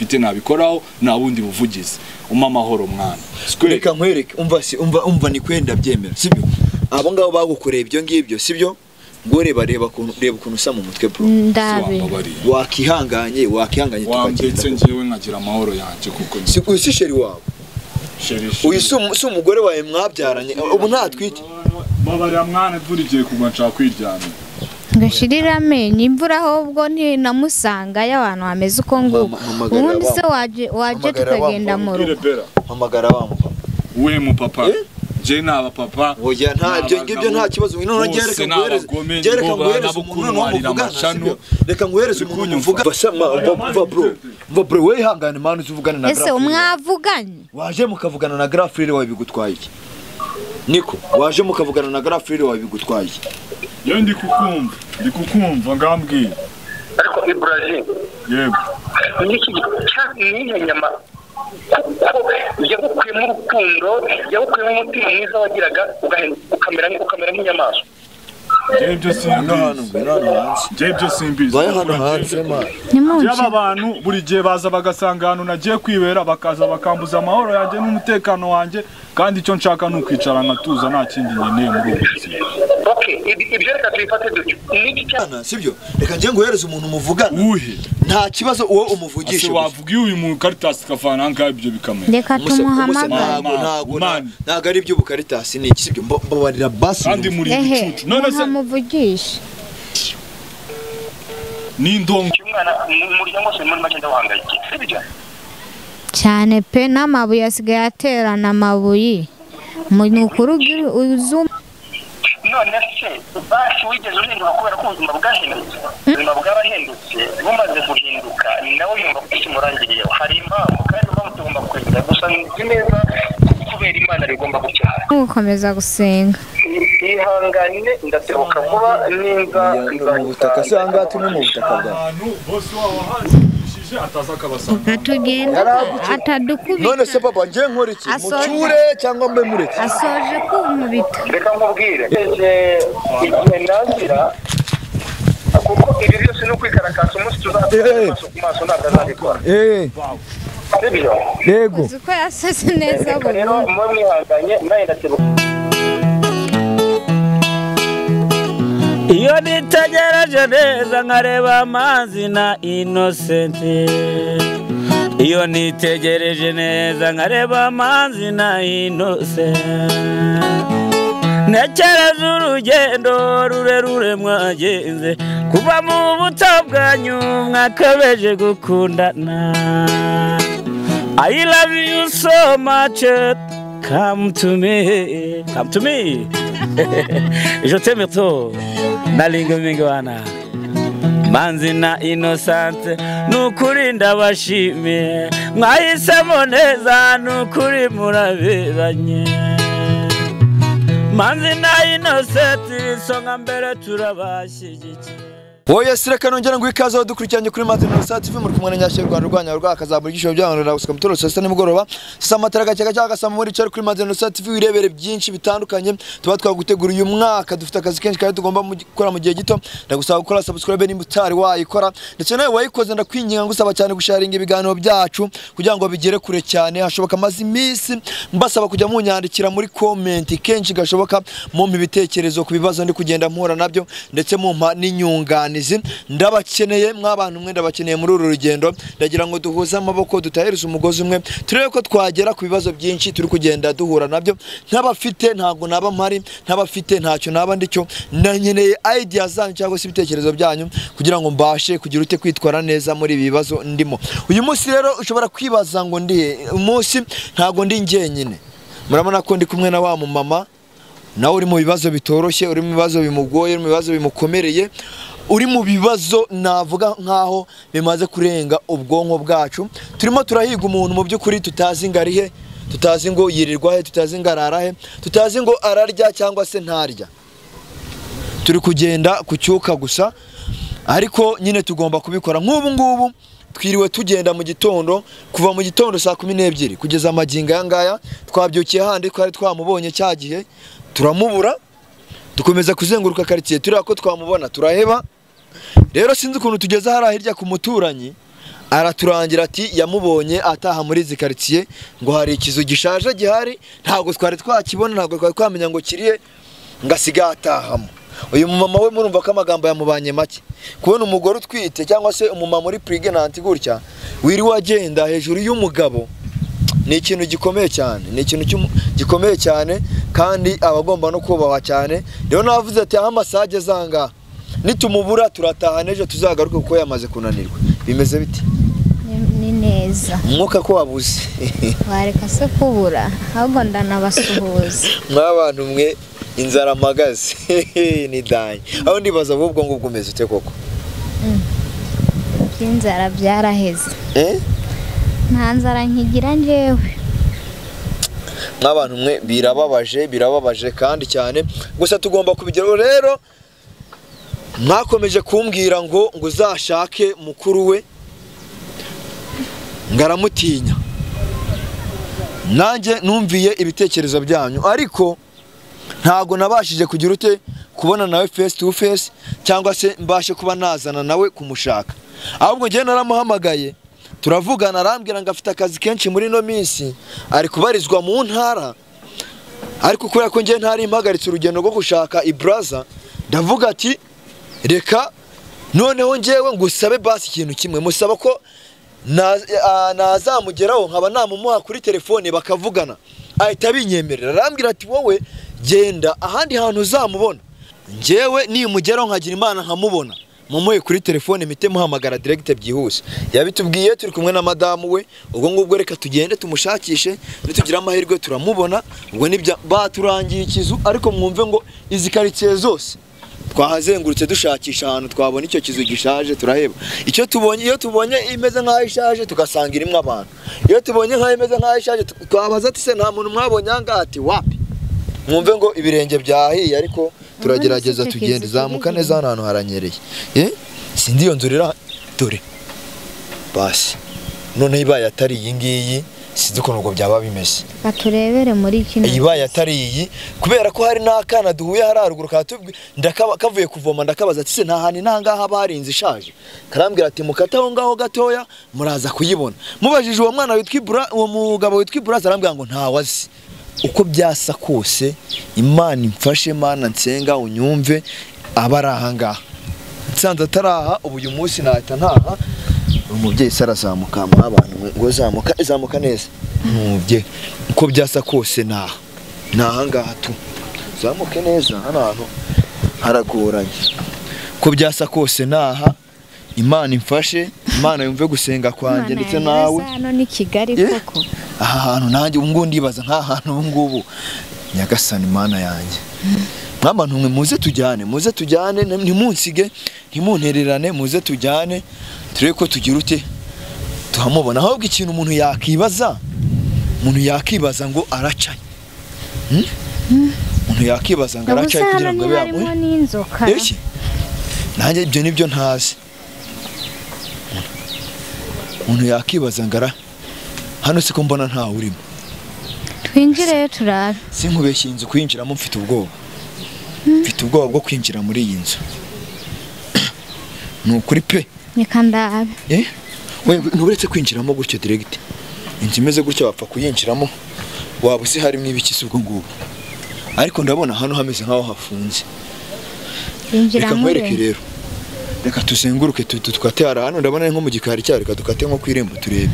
mfite nabikoraho, nta bundi buvugizi. Umpa amahoro mwana. Reka nkwereke, umva si umva ni kwenda byemera, sibyo? Abo ngabo bagukoreye ibyo ngibyo, sibyo? Ngo reba ukuntu, reba ukuntu usa mu mutwe bro. Ndabe. Wakihanganye tukagenda. Ngewe nkagira amahoro yanjye kuko si uyu si sheri wawe. Uyu si umugore wawe mwabyaranye, ubu ntatwite. Babarira mwana, imvura igiye kugwa nshaka kwiryamira. Ngashirira amenyo imvura ahubwo ntinamusanga y'abantu hameze uko nguko. Ubundi se waje tukagenda mu rugo. Hamagara wa mupapa. We mupapa. Je naba papa. Oya nta ibyo ngibyo nta kibazo. None ngereka nguhereze umuntu muvugana. Reka nguhereze umuntu mvuga. Mva bro. Mva bro, we hangane manu uzuvugana na Ese mwavuganye? Waje mukavugana na Grafrire wawe bigutwaye iki? Niko, waje mukavugana na Grafrire wawe bigutwaye iki? Yo ndi kukumva ngambwiye. Ariko Ibrahim. Yego. Niki cyane nyama kuko yagukuyemo urukundo, yagukuyemo umutima mwiza wagiraga, ukamera nk'inyamaswa. Njye simbizi. Baya hano hanze ma. Aba bantu buri gihe baza bagasanga hano nagiye kwibera, bakaza bakambuza amahoro yanjye n'umutekano wanjye, kandi icyo nshaka ni ukwicara nkatuza, nta kindi nkeneye muri ubu buzima. Okay, ibyo reka tubifate dutyo. Niki cyane, sibyo? Reka ngiye nguhereze umuntu muvugana. Uhe? Nta kibazo uwo umuvugisha. Ase wavuga uyu mu Caritas kavana ngaho ibyo bikamera. Reka tumuhamagare. Ntago ari ibyo Caritas ni iki, sibyo? Mbabarira basi. Kandi muri ibicucu. None se muvugisha. Ni ndongo. Umwana mu muryango se muri make ndawangayikiye, sibyo? Cyane pe, n'amabuye asigaye aterana amabuye. Mu uzu. None se basi wigeze uhinduka kubera ko ubuzima bwahindutse? Ubuzima bwarahindutse, bumaze guhinduka nawe yumva ko kimurangiriye. Hari impamvu kandi impamvu tugomba kwemera, gusa nzi neza kubera Imana bigomba gucyaha. Gukomeza gusenga. Ihangane ndatebuka vuba ninza mu butaka se anga turi mu butaka bwa. Ahantu bose wahanze ataza akabasanga. Tugenda atadukubita. None se papa ngiye nkora iki? Mucyure cyangwa mbe mureke? Asoje kumubita. Reka nkubwire. Igihe nangira kuko ibi byose no kwikarakasa umunsi tuzatera amaso ku maso ntabwo azabikora. Yego. Uko yasase neza bo. Rero mwe mwihanganye naye ndatebuka. Iyo nitegereje neza nkareba amazi na Innocent. Iyo nitegereje neza nkareba amazi na Innocent. Ntekereza urugendo rurerure mwagenze, kuva mu buto bwanyu mwakabeje gukundana. I love you so much, come to me, come to me. Je t'aime trop, nalinga mingwana. Manzi na Innocent, nukuri ndabashimiye, mwahisemo neza nukuri muraberanye. Manzi na Innocent, isonga mbere turabashyigikiye. Oya sireka nongera ngo ikaze abadukurikiranye kuri Manzi na TV, muri kumwe na Nyashye Rwanda rwanya rwakazamura igisho by'abantu na gusuka mutoro saa nimugoroba saa matara gake cyangwa saa muri cyo kuri Manzi na TV, wirebere byinshi bitandukanye tuba twagutegura uyu mwaka. Dufite akazi kenshi kandi tugomba gukora mu gihe gito. Ndagusaba gukora subscribe nimba utari wayikora, ndetse nawe wayikoze ndakwinginga ngusaba cyane gusharinga ibiganiro byacu kugira ngo bigere kure cyane hashoboka. Amaze iminsi mbasaba kujya munyandikira muri comment kenshi gashoboka, mumpa ibitekerezo ku bibazo ndi kugenda mpura nabyo, ndetse mumpa n'inyunganizi. Ndabakeneye mwabantu mwe, ndabakeneye muri uru rugendo. Ndagira ngo duhuze amaboko dutahereza umugozi umwe, turebe ko twagera ku bibazo byinshi turi kugenda duhura nabyo. Ntabafite ntago naba mpari, ntabafite ntacyo naba ndicyo. Ndanyeneye idea zanyu cyangwa se ibitekerezo byanyu kugira ngo mbashe kugira ute kwitwara neza muri ibi bibazo ndimo uyu munsi. Rero ushobora kwibaza ngo ndi umunsi ntago ndi njyenyine. Murabona ko ndi kumwe na wa mumama nawe uri mu bibazo bitoroshye, uri mu bibazo bimugoye, uri mu bibazo bimukomereye, uri mu bibazo navuga nkaho bimaze kurenga ubwonko bwacu. Turimo turahiga umuntu mu by'ukuri tutazi ngo arihe, tutazi ngo yirirwa he, tutazi ngo arara he, tutazi ngo ararya cyangwa se ntarya. Turi kugenda ku cyuka gusa, ariko nyine tugomba kubikora. Nk'ubu ngubu twiriwe tugenda mu gitondo, kuva mu gitondo saa 12 kugeza amagingo aya ngaya. Twabyukiye handi twari twamubonye cya gihe turamubura, dukomeza kuzenguruka quartier tureba ko twamubona turaheba. Rero sinzi ukuntu tugeze hariya hirya ku muturanyi, Araturangira ati yamubonye ataha muri izi quartier ngo hari ikizu gishaje gihari, ntabwo twari twakibona, ntabwo twari twamenya ngo kiriye, ngasiga atahamo. Uyu mumama we murumva ko amagambo yamubanye make. Kubona umugore utwite cyangwa se umumama uri pregnant gutya wiriwe agenda hejuru y'umugabo ni ikintu gikomeye cyane, ni ikintu gikomeye cyane kandi abagomba no kubahwa cyane. Rero navuze ati aho amasaha ageze aha ngaha nitumubura turataha n'ejo tuzagaruke kuko yamaze kunanirwa. Bimeze biti? Ni neza. Umwuka ko wabuze. Wareka se kubura, ahubwo ndanabasuhuza. Mwabantu mwe inzara magaze ni danye. Aho ndibaza ahubwo ngo umeze ute koko? Inzara byaraheze. Nta nzara nkigira njyewe. Mwabantu mwe birababaje, birababaje kandi cyane. Gusa tugomba kubigeraho. Rero mwakomeje kumbwira ngo uzashake mukuru we ngaramutinya. Nanjye numviye ibitekerezo byanyu, ariko ntago nabashije kugira ute kubona nawe face to face cyangwa se mbashe kuba nazana nawe kumushaka. Ahubwo njye naramuhamagaye turavugana, arambwira ngo afite akazi kenshi muri no minsi, ari kubarizwa mu ntara. Ariko kubera ko njye ntari impagaritse urugendo rwo gushaka Ibraza, ndavuga ati reka noneho njyewe ngusabe basi ikintu kimwe, musaba ko nazamugeraho nkaba namumuha kuri telefone bakavugana. Ahita abinyemerera, arambwira ati wowe genda ahandi hantu uzamubona, njyewe nimugeraho nkagira Imana nkamubona mumuhe kuri telefone mite muhamagara direct byihuse. Yabitubwiye turi kumwe na madamu we. Ubwo ngubwo reka tugende tumushakishe, nitugira amahirwe turamubona. Ubwo nibya baturangiye ikizu, ariko mwumve ngo izi quartier zose twahazengurutse dushakisha ahantu twabona icyo kizu gishaje turaheba. Icyo tubonye, iyo tubonye imeze nkaho ishaje tugasanga irimo abantu, iyo tubonye nkaho imeze nkaho ishaje twabaza ati se nta muntu mwabonye aha ati wapi. Mwumve ngo ibirenge byahiye, ariko turagerageza tugende. Zamuka neza hano hantu haranyereye. Sindi iyo nzu rero dore basi none ibaye atari iyi ngiyi sinzi ukuntu ubwo byaba bimeze. Baturebere muri kino ibaye atari iyi, kubera ko hari n'akana duhuye hari haruguru kavuye kuvoma, ndakabaza ati se nta hantu ntangaha barinze ishaje, karambwira ati mukate aho ngaho gatoya muraza kuyibona. Mubajije uwo mwana witwa Ibura, uwo mugabo witwa Ibura, arambwira ngo ntawe azi. Uko byasa kose Imana imfashe, Mana nsenga unyumve, aba ari aha ngaha. Nsanze ataraha ubu uyu munsi nahita ntaha. Umubyeyi se arazamuka, abantu ngo zamuka, zamuka neza. Umubyeyi uko byasa kose naha naha ngaha tu zamuke neza, hano hantu haragoranye. Uko byasa kose naha, Imana imfashe, Imana yumve gusenga kwanjye ndetse nawe. Hano ni Kigali koko. Aha hantu nanjye ubu ngubu ndibaza nka hantu ubu ngubu Nyagasani Imana yanjye. Mwabantu mwe muze tujyane, muze tujyane, ntimunsige, ntimuntererane, muze tujyane turebe ko tugira ute tuhamubona. Ahubwo ikintu umuntu yakibaza, umuntu yakibaza ngo aracaye. Umuntu yakibaza ngo aracaye kugira ngo abe harimo n'inzoka. Iki? Nanjye ibyo nibyo ntazi. Umuntu yakibaza ngo hano siko mbona ntawe urimo. Twinjire turabe. Sinkubeshye inzu kwinjiramo mfite ubwoba. Mfite ubwoba bwo kwinjira muri iyi nzu. Ni ukuri pe. Reka ndabe. We nturetse kwinjiramo gutyo direct. Inzu imeze gutyo wapfa kuyinjiramo waba usi harimo ibiki se ubwo ngubwo. Ariko ndabona hano hameze nkaho hafunze. Reka nkwereke rero. Reka tuzenguruke tukate hano, ndabona nko mu gikari cyayo, reka dukate nko kwirembo turebe.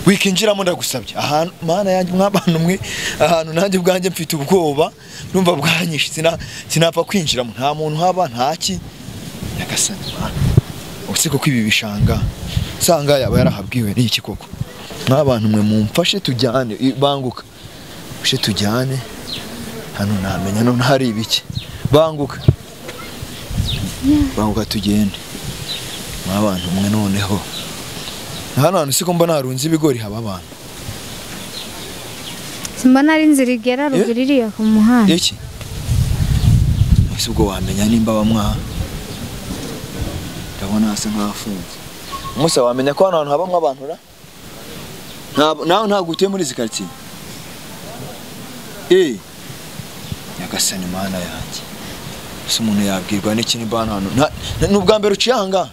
Wikinjiramo ndagusabye. Ahantu Mana yanjye mwabantu mwe, ahantu nanjye ubwanjye mfite ubwoba, numva bwanyishe sinapfa kwinjiramo, nta muntu haba ntaki. Nyagasani Mana. Usiko kwibi bishanga sanga yaba yarahabwiwe n'iki koko. Mwabantu mwe mumfashe tujyane, banguka. Ushe tujyane. Hano namenya none hari ibiki. Banguka. Banguka tugende. Mwabantu mwe noneho. Hano hantu siko mbona harunze ibigori haba abantu. Simbona ari inzira igera ruguru iriya ku muhanda. Iki? Ese ubwo wamenya nimba bamwa? Ndabona hasa nkahafunze. Musa wamenya ko hano hantu habamwe abantu ra? Nawe ntabwo utuye muri izi quartier. Nyagasani Mana yanjye. Ese umuntu yabwirwa n'iki nimba hano hantu? Ni ubwa mbere uciye aha ngaha?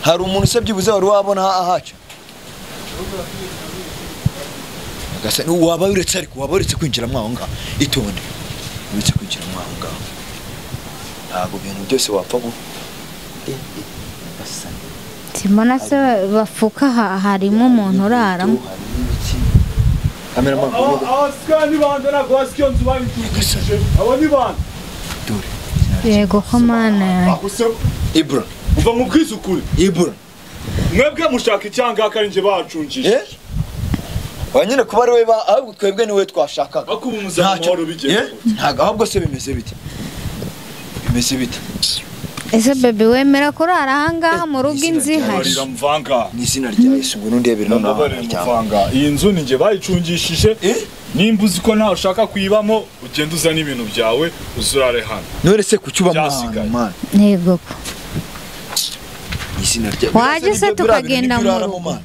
Hari umuntu se byibuze wari wabona ahaca? Gasa waba uretse, ariko waba uretse kwinjira mwaho ngaho. Itonde, uretse kwinjira mwaho ngaho, ntabwo ibintu byose wapfa ngo simbona se bafuka harimo umuntu uraramo. Yego ko mana yanjye. Ibra, uva mu bwisukuri. Ibra, mwebwe mushaka icyanga ari nje bacungishije. Wa nyine kuba ari we ahubwo twebwe ni we twashakaga. Ntago ahubwo se bimeze bite? Bimeze bite? Ese bebe wemera kurara ahangaha mu rugo inzu ihari? Ni izina rya Yesu ngo nundebere nonaha. Iyi nzu ni nje bayicungishije. Nimba uzi ko nawe ushaka kuyibamo ugenda uzana ibintu byawe uzurare hano. None se kucyuba mwana man. Yego. Izina rya Waje se tukagenda mu rugo.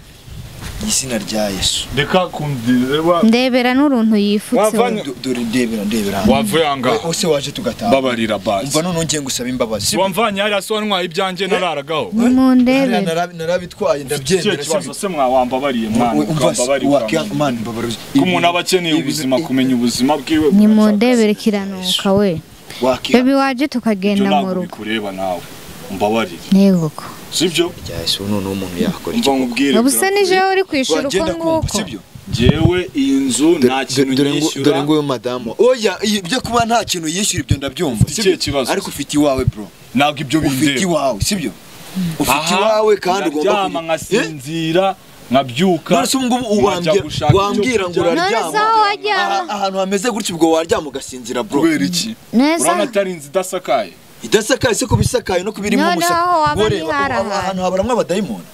Izina rya Yesu. Reka kundeba. Ndebera n'uruntu yifutse. Dore ndebera. Wavuye anga. Ose waje tugataha. Babarira basi. Umva none ngiye ngusaba imbabazi. Wamvanye hari aso ntwaye ibyanjye nararagaho. Mundebe. Narabitwaye ndabyemera. Ikibazo se mwawambabariye mwana. Umva man mbabarira. Ko umuntu aba akeneye ubuzima kumenya ubuzima bwiwe. Ni mundebere kiranuka we. Baby waje tukagenda mu rugo. Kureba nawe. Mbabarire. Yego. Sibyo? Rya Yesu none umuntu yakora iki? Ubuse nije uri kwishura uko nguko. Sibyo? Jewe iyi nzu nta kintu yishyura. Dore ngo madamu. Oya ibyo kuba nta kintu yishyura ibyo ndabyumva. Sibyo? Ariko ufite iwawe bro. Ntabwo ibyo bindeba. Ufite iwawe, sibyo? Ufite iwawe kandi ugomba kuryama nkasinzira nkabyuka. None se ubwo wambwira ngo uraryama. Ahantu hameze gutyo ubwo waryama ugasinzira bro. Kubera iki? Urabona atari inzu idasakaye. Idasakaye se kubisakaye no kubirimo umusaka. Ahantu habaramwe abadayimoni.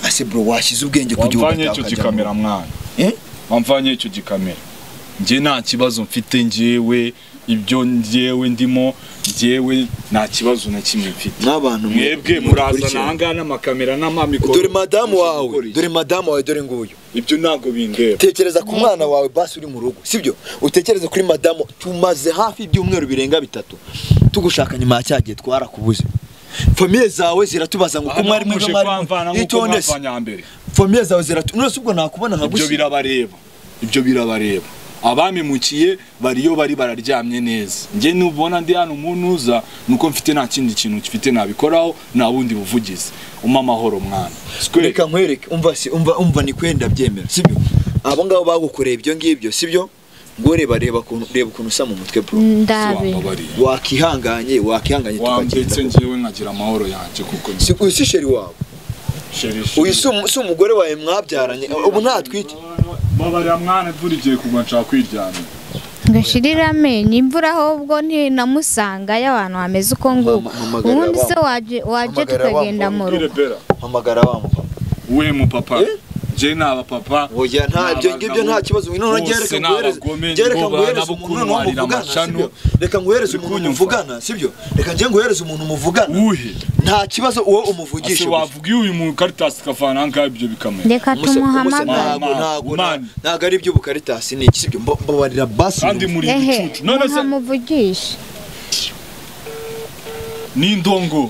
Ase bro washize ubwenge kugira wamvanye icyo gikamera mwana. Wamvanye icyo gikamera. Nje nta kibazo mfite njewe ibyo njewe ndimo njewe nta kibazo na kimwe mfite. N'abantu mwebwe murazana ahangaha n'amakamera n'amamikoro. Dore madamu wawe, dore madamu wawe dore nguyu. Ibyo ntago bindeba. Tekereza ku mwana wawe basi uri mu rugo, sibyo? Utekereze kuri madamu tumaze hafi ibyumweru birenga bitatu tugushaka nyuma ya cyagiye twarakubuze. Famille zawe ziratubaza ngo kumwari mwe mwari itonde. Famille zawe ziratu none ubwo nakubona nka gusa. Ibyo birabareba. Ibyo birabareba. Abamimukiye bariyo bari bararyamye neza. Nge nubona ndi hano umuntu uza nuko mfite nta kindi kintu mfite nabikoraho nta bundi buvugizi. Umpa amahoro mwana. Reka nkwereke umva si umva ni kwenda byemera sibyo? Abo ngabo bagukoreye ibyo ngibyo sibyo? Ngo reba reba ukuntu usa mu mutwe bro. Ndabe. Wakihanganye tukagenda. Wandetse ngiwe nkagira amahoro yanjye kuko si uyu si sheri wawe. Uyu si umugore wawe mwabyaranye ubu ntatwite. Babarira mwana imvura igiye kugwa nshaka kwiryamira. Ngashirira amenyo imvura ahubwo ntinamusanga y'abantu hameze uko nguko. Ubundi se waje tukagenda mu rugo. Hamagara wa mupapa. We mupapa. Je naba papa. Oya nta ibyo ngibyo nta kibazo. None ngereka nguhereze. Ngereka nguhereze umuntu muvugana sibyo? Reka nguhereze umuntu muvugana sibyo? Reka ngiye nguhereze umuntu muvugana. Uhe. Nta kibazo uwo umuvugisha. Ase wavuga uyu mu Caritas kavana ngaho ibyo bikamera. Reka tumuhamagare. Ntago ari ibyo Caritas ni iki sibyo? Mbabarira basi. Kandi muri ibicucu. None se muvugisha. Ni ndongo.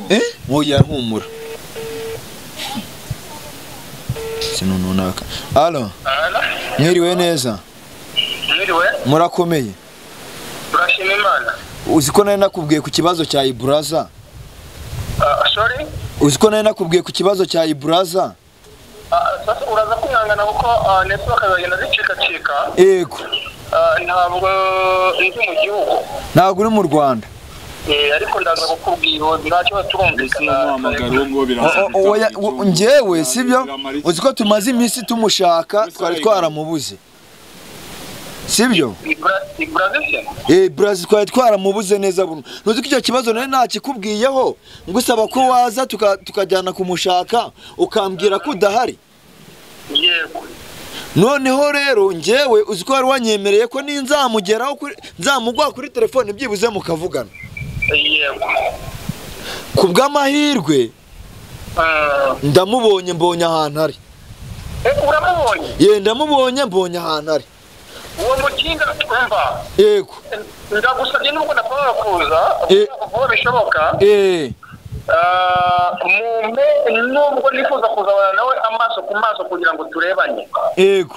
Oya humura. Sinununaka. Alo. Mwiriwe neza. Mwiriwe. Murakomeye. Turashima Imana. Uzi ko nari nakubwiye ku kibazo cya Iburaza? Sorry. Uzi ko nari nakubwiye ku kibazo cya Iburaza? Sasa uraza kwihangana kuko network zagenda zicikacika. Yego. Ntabwo ndi mu gihugu. Ntabwo uri mu Rwanda. Ariko ndaza kukubwira ntacyo turumvikana. Njyewe sibyo? Uzi ko tumaze iminsi tumushaka twari twaramubuze. Sibyo? Brazil twari twaramubuze neza buno. Ntuzi ko icyo kibazo nari nakikubwiyeho ngusaba ko waza tukajyana kumushaka ukambwira ko udahari. Yego. Noneho rero njyewe uzi ko wari wanyemereye ko ninzamugeraho nzamugwa kuri telefone byibuze mukavugana. Yego. Kubw'amahirwe ndamubonye mbonye ahantu ari. Uramubonye? Ye ndamubonye mbonye ahantu ari. Uwo mukinga twumva. Yego. Ndagusabye nubwo napanga kuza vuba bishoboka. Mumpe nubwo nifuza kuzabana nawe amaso ku maso kugira ngo turebane. Yego.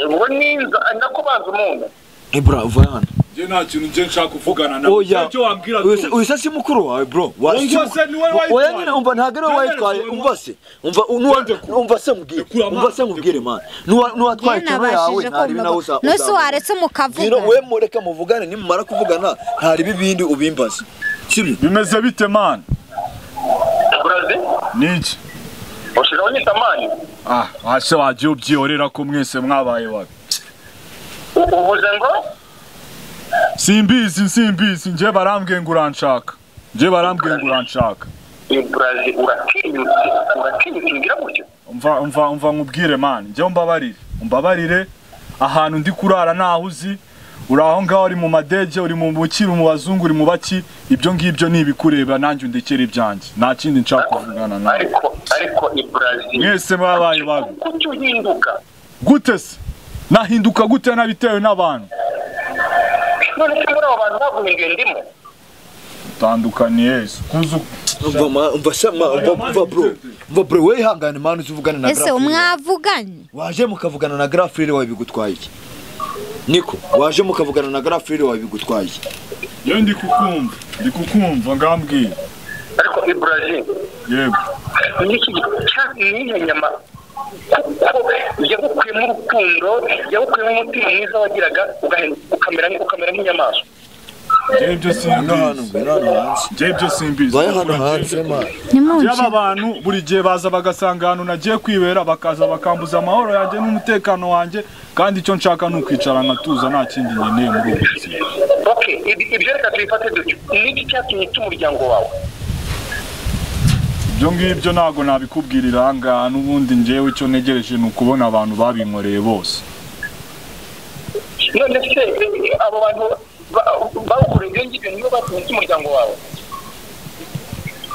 Ubwo ninza nako banza umuntu. Bro, uva hano. Nje nta kintu nje nshaka kuvugana nawe. Icyo wambwira byose. Uyu si mukuru wawe bro. Oya nyine umva ntago ari wayitwaye, umva se. Umva umva se mubwire. Umva se mubwire man. Nuwatwaye ikintu yawe ntari nawe uza. Nose waretse mukavuga. We mureka muvugane nimumara kuvugana ntari bibindi ubimbaza. Sibyo? Bimeze bite man? Brazi? Niki? Ushira unyita man? Ah, ase wagiye ubyiyorera ko mwese mwabaye wabi. Uvuze ngo Simbizi nje barambwiye ngo uranshaka. Nje barambwiye ngo uranshaka. Brazi uratinyutse ngira gutyo. Umva nkubwire man, nje umbabarire ahantu ndi kurara naho uzi. Uraho ngaho uri mu madeje, uri mu bukiri, mu bazungu, uri mu baki, ibyo ngibyo ni ibikureba nanjye undekera ibyanjye. Nta kindi nshaka kuvugana nawe. Ariko Brazi mwese mwabaye babi. Kuki uhinduka? Gute se? Nahinduka gute nabitewe n'abantu? None se muri abo bantu baguhinduye ndimo? Tandukaniye kuzu umva bro. Umva bro, we hangane man uzuvugana na Ese mwavuganye? Waje mukavugana na Grafrire wawe bigutwaye iki? Niko, waje mukavugana na Grafrire wawe bigutwaye iki? Yo ndi kukumva ngambwiye. Ariko i Brazil. Yego. Niki cyane nyama kuko yagukuyemo urukundo, yagukuyemo umutima mwiza wagiraga ukamera nk'inyamaswa. Njye simbizi. Baya hano hanze man. Aba bantu buri gihe baza bagasanga hano nagiye kwibera bakaza bakambuza amahoro yanjye n'umutekano wanjye, kandi icyo nshaka ni ukwicara nkatuza nta kindi nkeneye muri ubu buzima. Okay, ibyo reka tubifate dutyo. Niki cyatumye cy'umuryango wawe? Ibyo ngibyo ntago nabikubwirira aha ngaha, n'ubundi njyewe icyo ntegereje ni ukubona abantu babinkoreye bose. None se abo bantu bawukoreye ibyo ngibyo nibo batumye cy'umuryango wawe?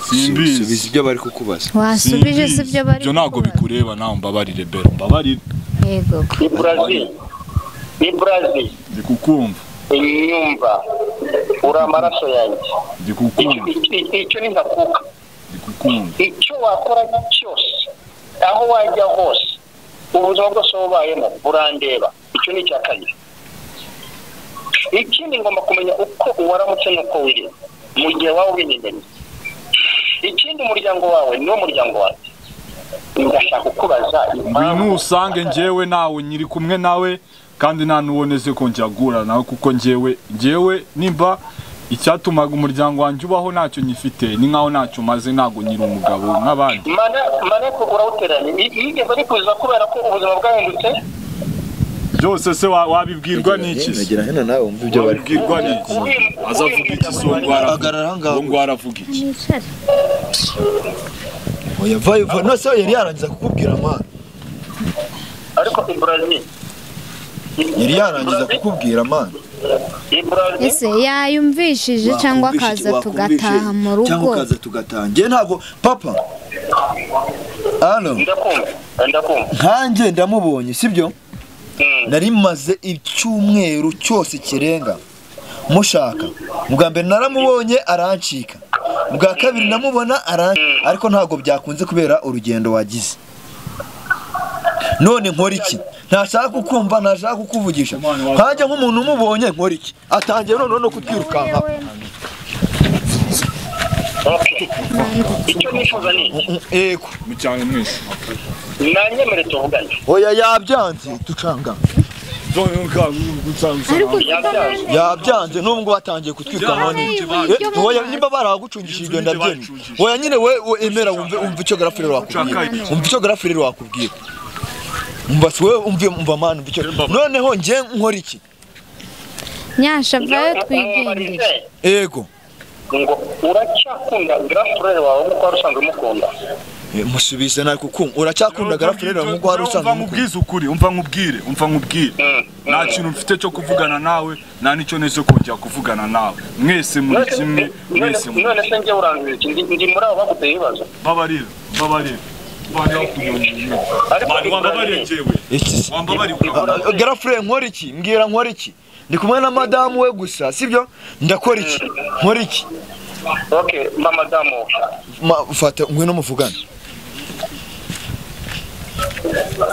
Simbizi ibyo bari kukubaza. Wasubije se ibyo bari? Ibyo ntago bikureba nawe, mbabarire bero, mbabarire. Yego. Ni Brazil. Ndi kukumva. Inyumva. Uri amaraso yanjye. Ndi kukumva. Icyo ni ntakuka. Icyo wakora cyose, aho wajya hose, ubuzima bwose ubayemo burandeba. Icyo ni icya kabiri. Ikindi ngomba kumenya uko waramutse n'uko wiriwe mu gihe waba ubinyemereye. Ikindi umuryango wawe niwo muryango wanjye. Ndashaka kukubaza impamvu. Ngwino usange njyewe nawe nyiri kumwe nawe, kandi nta n'uboneze ko njyagura nawe, kuko njyewe nimba icyatumaga umuryango wanjye ubaho ntacyo nyifite, ni nkaho ntacyo maze, ntago nyiri umugabo nk'abandi. Mana ko urawuteranye yigeze ari kuza kubera ko ubuzima bwahindutse byose se wabibwirwa n'iki? Ngira hino nawe umva ibyo bari kubwirwa n'iki? Azavuga iki se ngo aravuga iki? Oya vayo no se yari yarangiza kukubwira man. Ariko Brazil yari yarangiza kukubwira man. Ese yayumvishije cyangwa akaza tugataha mu rugo? Cyangwa akaza tugataha. Nge ntago papa. Allo. Ndakumva. Nkanjye ndamubonye sibyo? Nari maze icyumweru cyose kirenga mushaka. Ubwa mbere naramubonye arancika. Ubwa kabiri namubona arancika, ariko ntago byakunze kubera urugendo wagize. None nkora iki? Ntashaka kukumva, ntashaka kukuvugisha. Nkanjye nk'umuntu umubonye nkora iki? Atangiye none no kutwirukanka. Icyo nifuza ni yego mucyane mwese. Nanyemere tuvugane. Oya yabyanze tucanga. Yabyanze nubwo batangiye kutwirukanka ni. Oya nimba baragucungishije ndabyemera. Oya nyine we emera wumve icyo Grafrire wakubwira. Umva icyo Grafrire wakubwira. Umva we umva man umva icyo. Noneho nje nkora iki? Nyasha vayo twigendere. Yego. Ngo uracyakunda Grafrire wawe nkuko wari usanzwe umukunda? Musubize nawe kuko uracyakunda Grafrire wawe nkuko wari usanzwe umukunda. Umva ukuri, umva nkubwire. Nta kintu mfite cyo kuvugana nawe, nta nicyo neze kongera kuvugana nawe. Mwese muri kimwe, mwese. None se nge urangiye iki? Ndi muri abo baguteye ibibazo. Babarira. Grafrire nkora iki? Mbwira nkora iki? Ndi kumwe na madamu we gusa, sibyo? Ndakora iki? Nkora iki? Okay, mama zamuka. Fata ngwino muvugane.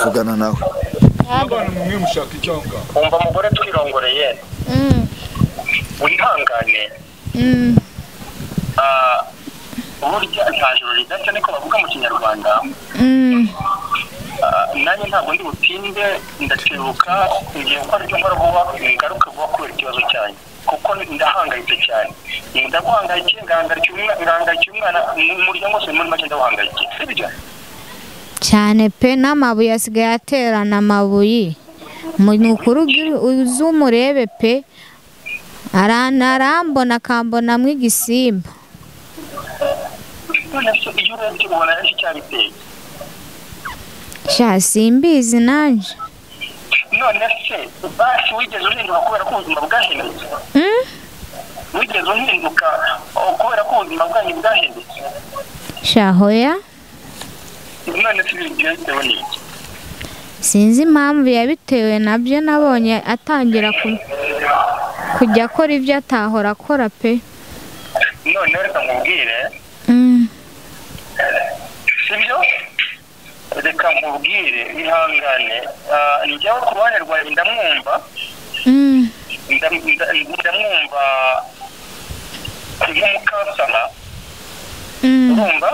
Vugana nawe. Abana mumwe mushaka icyanga. Umva mugore twirongoreye. Wihangane. Burya nta joro ridacya niko bavuga mu Kinyarwanda. Nanjye ntabwo ndi butinde, ndatebuka ngiye gukora icyo nkora vuba, ngaruke vuba kubera ikibazo cyanjye, kuko ndahangayitse cyane. Ndaguhangayikiye, ngahangayikiye umwana, umuryango wose muri make ndawuhangayikiye, sibyo? Cyane pe, n'amabuye asigaye aterana amabuye. Mukuru uzumurebe pe, arambona akambonamo igisimba. Iyo urebye ubona ari cyabiteye. Sha simbizi nanje. None se basi wigeze uhinduka kubera ko ubuzima bwahindutse? Wigeze uhinduka kubera ko ubuzima bwanyu bwahindutse? Sha hoya. None se bitewe n'iki? Sinzi impamvu yabitewe nabyo, nabonye atangira kujya akora ibyo atahora akora pe. None reka nkubwire. Sibyo? Reka nkubwire ihangane. Njyewe ku ruhande rwanjye ndamwumva. Ndamwumva nk'umukansana. Urumva?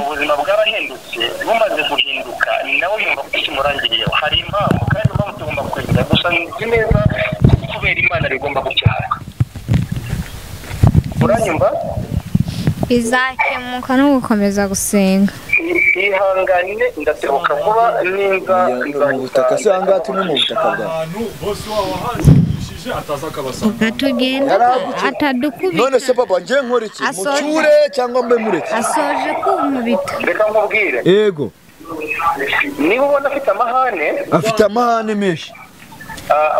Ubuzima bwarahindutse, bumaze guhinduka nawe yumva ko kimurangiriyeho. Hari impamvu kandi impamvu tugomba kwemera, gusa nzi neza kubera Imana bigomba gukemuka. Uranyumva? Bizakemuka no gukomeza gusenga. Ihangane, ndatebuka vuba ninza mu butaka se ahangaha turi mu butaka bwawe. Tugenda atadukubita. None se papa ngiye nkora iki? Mucyure cyangwa mbe mureke? Asoje kunkubita. Reka nkubwire. Yego. Niba ubona afite amahane, afite amahane menshi.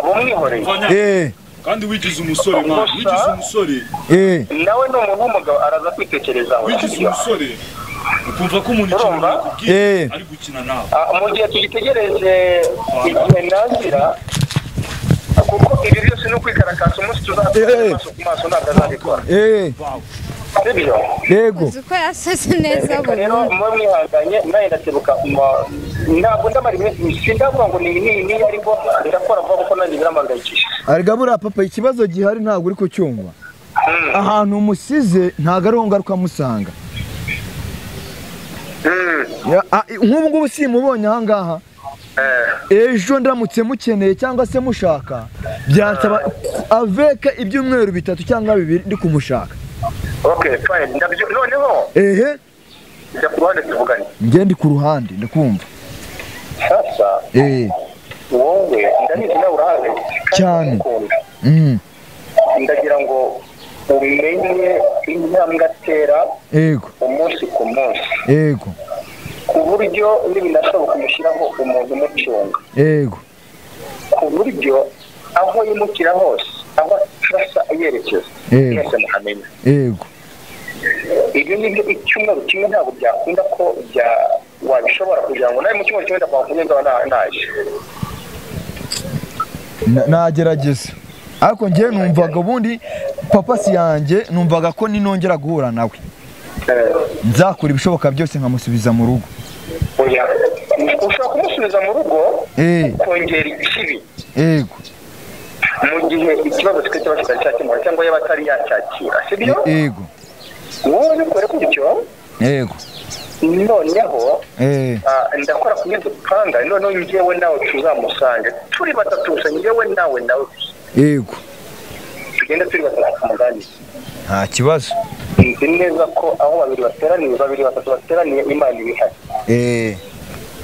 Bumwihoreye. Kandi wigize umusore mwana, wigize umusore. Nawe ni umuntu w'umugabo araza kwitekerezaho. Wigize umusore. Ukumva ko umuntu ikintu yakubwiye ari gukina nawe. Mu gihe tugitegereje igihe nangira, kuko ibi byose ni ukwikarakaza umunsi tuzatera amaso ku maso ntabwo azabikora. Sibyo? Yego. Uzi ko yasase neza burundu. Rero mube mwihanganye, nawe ndatebuka, ntabwo ndamara iminsi, sindavuga ngo ni ni ariko ndakora vuba kuko nanjye birampangayikishije. Arega buriya papa ikibazo gihari ntabwo uri kucyumva. Ahantu umusize ntabwo ariho ngaruka musanga. Nk'ubu ngubu simubonye aha ngaha. Ejo ndamutse mukeneye cyangwa se mushaka, byansaba aveka ibyumweru bitatu cyangwa bibiri ndi kumushaka. Okay, fine. Ndabyo noneho. Ehe. Njya ku ruhande tuvugane. Njye ndi ku ruhande ndakumva. Sasa. Wowe ndabizi nawe urahangayitse cyane. Ndagira ngo umenye intambwe atera. Yego. Umunsi ku munsi. Yego. Ku buryo n'ibinashoboka kumushyiraho umuntu umucunga. Yego. Ku buryo aho yimukira hose, aho atrasa yerekeza, mwese muhamenya. Yego. Ibyo ngibyo icyumweru kimwe ntabwo byakunda ko wabishobora kugira ngo nawe mu cyumweru kimwe ndakwakumye nzaba naje. Nagerageza. Ariko njye numvaga ubundi papa si yanjye, numvaga ko ninongera guhura nawe nzakora ibishoboka byose nkamusubiza mu rugo. Oya, ushobora kumusubiza mu rugo ukongera ikibi. Yego. Mu gihe ikibazo cyaba kitari cyakemuka cyangwa yaba atari yacyakira, sibyo? Yego. Wowe bikore gutyo. Yego. Noneho ndakora kumwe dupanga, noneho njyewe nawe tuzamusange turi batatu gusa, njyewe nawe gusa. Yego. Tugenda turi batatu tumuganirize. Nta kibazo. Nzi neza ko aho babiri bateraniye, babiri batatu bateraniye, Imana iba ihari.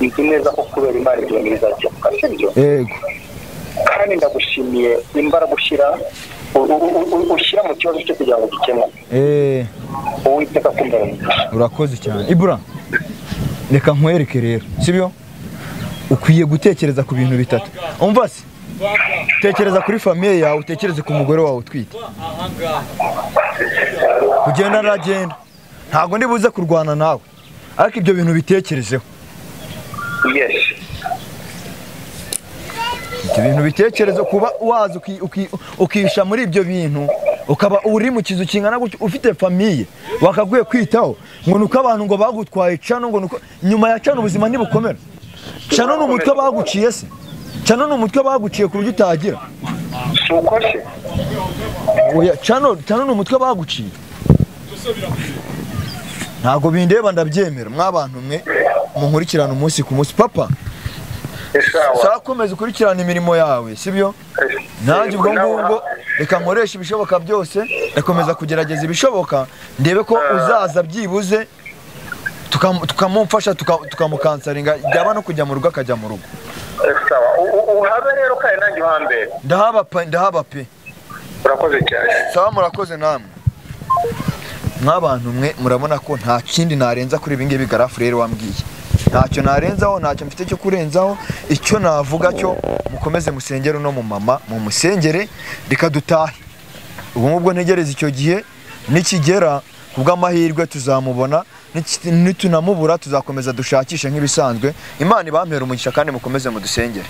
Nzi neza ko kubera Imana ibyo bintu bizakemuka, sibyo? Yego. Kandi ndagushimiye imbaraga ushyira mu kibazo cyo kugira ngo gikemuke. Uwiteka akumbere umugisha. Urakoze cyane. Ibura, reka nkwereke rero, sibyo? Ukwiye gutekereza ku bintu bitatu. Umva se? Tekereza kuri famiye yawe, utekereze ku mugore wawe utwite. Kugenda aragenda. Ntabwo ndi buze kurwana nawe. Ariko ibyo bintu bitekerezeho. Yes. Ibyo bintu bitekerezo, kuba waza ukisha muri ibyo bintu, Ukaba uri mu kizu kingana gutyo, ufite famille wakagwiye kwitaho, ngo nuko abantu ngo bagutwaye cano, ngo nuko nyuma ya cano ubuzima ntibukomera. Cano ni umutwe baguciye se, cano ni umutwe baguciye ku buryo utagira. Si uko se? Oya, cano ni umutwe baguciye. Ntabwo bindeba, ndabyemera. Mwabantu mwe munkurikirana umunsi ku munsi, papa Sawa. Komeza ukurikirana imirimo yawe, sibyo? Nanjye ubwo ngubwo reka nkoreshe ibishoboka byose, ndakomeza kugerageza ibishoboka ndebe ko uzaza byibuze tukamumfasha, tukamukansaringa, byaba no kujya mu rugo akajya mu rugo. Sawa, uhabe rero kandi nanjye uhambere. Ndahaba pe, ndahaba pe. Urakoze cyane. Sawa, murakoze namwe. Mwabantu mwe murabona ko nta kindi narenza kuri ibi ngibi Garafu rero wambwiye. Ntacyo narenzaho, ntacyo mfite cyo kurenzaho. Icyo navuga cyo, mukomeze musengere uno mumama, mumusengere, reka dutahe. Ubu ngubwo ntegereze icyo gihe nikigera, kubw'amahirwe tuzamubona, nitunamubura tuzakomeza dushakishe nk'ibisanzwe. Imana ibampere umugisha kandi mukomeze mudusengere.